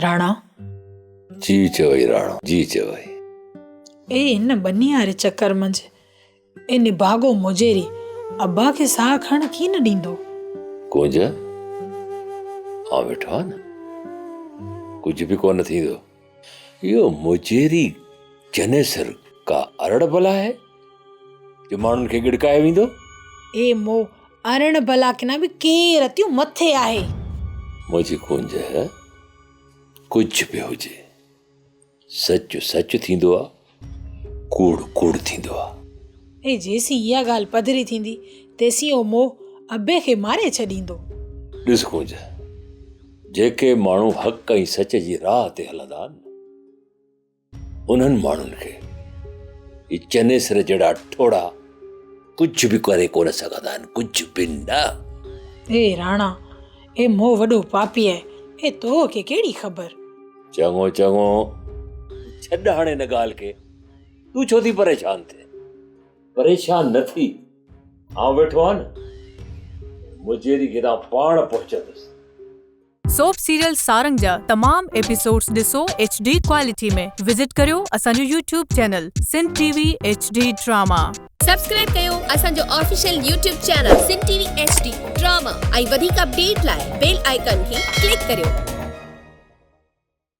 راڻا! جي چوئي راڻو، جي چوئي. اي هن ٻنيء واري چڪر منجهه، اي نڀاڳو مجيري، ابا کي ساهه کڻڻ ڪيئن نه ڏيندو؟ ڪونج، آئون ويٺو آهيان نه، ڪجهه به ڪونه ٿيندو. اهو مجيري چنيسر ڪا ارڙ بلا آهي، جو ماڻهن کي ڳڙڪائي ويندو؟ اي مو، ارڙ بلا ڪنا به ڪي رتيون مٿي آهي. منهنجي ڪونج، ڪجهه به هجي، سچ سچ ٿيندو آ، ڪوڙ ڪوڙ ٿيندو آ. اي جيسين اها ڳالهه پڌري ٿيندي، تيسين اهو موهه ابي کي ماري ڇڏيندو. ڏس ڪونج، جيڪي ماڻهو حق ۽ سچ جي راهه تي هلندا آهن نه، انهن ماڻهن کي هي چنيسر جهڙا ٺوڙها ڪجهه به ڪري ڪونه سگهندا آهن، ڪجهه به نه. اي راڻا، اي موهه وڏو پاپي آهي، اي تو کي ڪهڙي خبر؟ چڱو چڱو، ڇڏ هاڻي ان ڳالهه کي، تون ڇو ٿي پريشان ٿين؟ پريشان نه ٿي، آئون ويٺو آهيان نه، مجيري کي ته آئون پاڻ پهچندس. سوپ سيريل سارنگ جا تمام ايپيسوڊز ڏسو ايڇ ڊي ڪوالٽي ۾ وزٽ ڪريو اسان جو YouTube channel Sindh T V H D drama. Subscribe ڪيو اسان جو official YouTube channel Sindh T V H D drama ۽ وڌيڪ اپڊيٽ لاء بيل آئيڪان کي ڪلڪ ڪريو.